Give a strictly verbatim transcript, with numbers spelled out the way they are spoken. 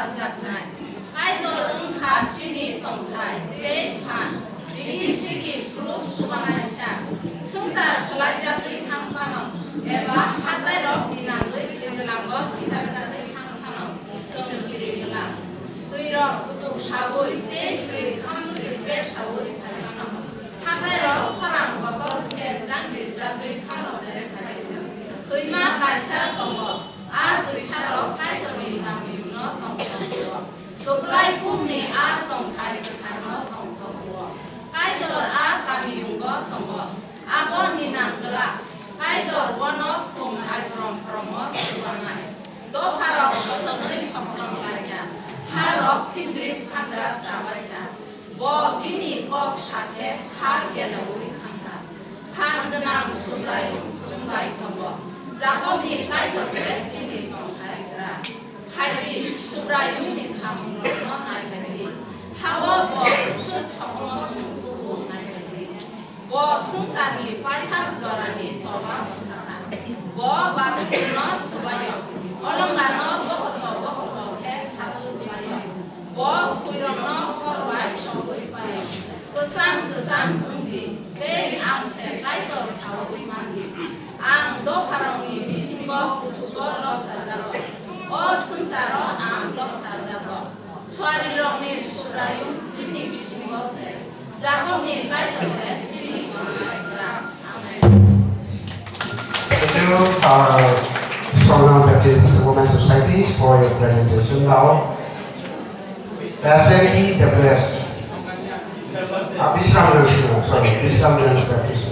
Kaitor wngkha chini tongthai tei phan, rigi sigi phuru chubanaisa. Swngchar swlaijagwi thang phano, eba hatairok ninangwi twijlango kitabjagwi thang phano, chwng kiri glak. Twirok kutuk saui tei twi khamsri pet saui phai phano, hatairok khorang kotor khe jang rijagwi phano se phai rw. Twima kaisa tongo, a twisarok Kaitorni kamiyungno tongthok rw-o. Kwplai bumni a tongthai kwtharno tongthok rw-o. Kaitor a kamiyungo tongo, abo ninang glak. Kaitor bono khum aibrom phromo chubanai. Dopharok kotornwi soklong lai kha, harok phidrik phandra chabai kha. Bo bini kok sa khe ha gelaui thang kha. Phan gwnang Subraiyung chwng bai tongo. Jakobni Kaitor se chini tongthai gra. Phaidi, Subraiyungni samungrokno naiphai di. Ha-o bo bwswk sokomormung tubu naiphai di. Bo swngcharni paithak jorani choba wng kha na? Bo badukno swbai-o, olongano bokocho bokocho khe sachu bai-o. Bo khuirokno hor bai chongwi pai-o, kwcham kwcham wng di, tei ang se Kaitor saui man di. Ang dopharokni bisingo kuchugo lobsajago, o swngcharo ang lobsajago. Suarirokni Subraiyung chini bisingo se, Jakobni Kaitor se chini tongthai gra. Amen. Thank you, uh, Sona Baptist Women Society, for your presentation. Now, S M P W S. Uh, Bisramganj, sorry, Bisramganj Baptist.